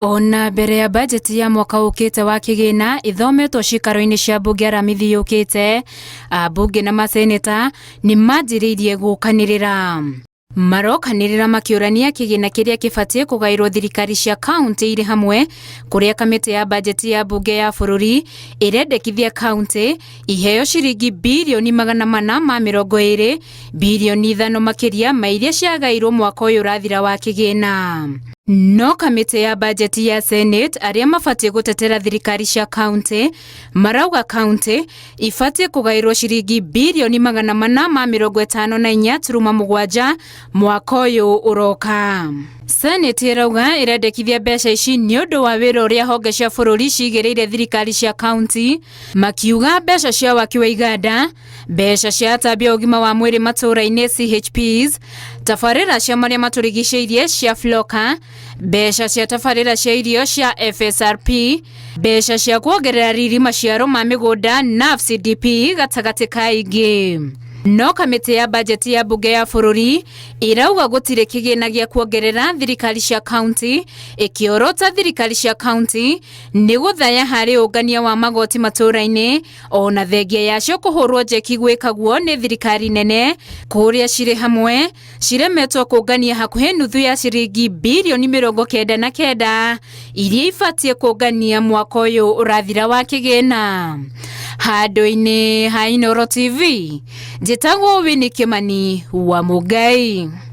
Ona mbere ya bajeti ya mwaka ũkĩte wa kĩgĩna ĩthometwo ciikaro-inĩ cia mbunge Aramithi yũkĩte, ambunge na maseneta nĩ manjĩrĩirie gũkanĩrĩra. Marokanĩrĩra makĩũrania kĩgĩna kĩrĩa kĩbatiĩ kũgaĩrwo thirikari cia kaunti irĩ hamwe, kũrĩa kamĩtĩ ya bajeti ya mbunge ya bũrũri ĩrendekithia kaunti iheo ciringi 420 bilioni, 5 bilioni makĩria ma iria ciagairwo mwaka ũyũ ũrathira wa kĩgĩna. No kamĩtĩ ya bajeti ya Senate, arĩa mabatiĩ gũtetera thirikari cia kaunti, marauga kaunti ibatiĩ kũgaĩrwo ciringi 454.7 bilioni mwaka ũyũ ũroka. Senate ĩrauga ĩrendekithia mbeca ici nĩ ũndũ wa wĩra ũrĩa honge cia bũrũri cigĩrĩire thirikari cia kaunti, makiuga mbeca cia waki wa iganda, mbeca cia atambia ũgima wa mwĩrĩ matũũra-inĩ CHPs, tabarĩra cia marĩa matũrigicĩirie cia FLOCA, mbeca cia tabarĩra cia irio cia FSRP, mbeca cia kuongerera riri maciaro ma mĩgũnda NAFCDP, gatagatĩ ka ingĩ. No kamĩtĩ ya bajeti ya mbunge ya bũrũri ĩrauga gũtirĩ kĩgĩna gĩa kuongerera thirikari cia kaunti, ĩkĩorota thirikari cia kaunti nĩ gũthaya harĩ ũngania wa magoti matũũra-inĩ, ona thengia yacio kũhũrwo njeki gwĩkagwo nĩ thirikari nene, kũrĩa cirĩ hamwe ciremetwo kũngania hakuhĩ nuthu ya ciringi 99 bilioni iria ibatiĩ kũngania mwaka ũyũ ũrathira wa kĩgĩna. Handũ-inĩ ha Inooro TV, njĩtagwo Winnie Kimani wa Mũngai.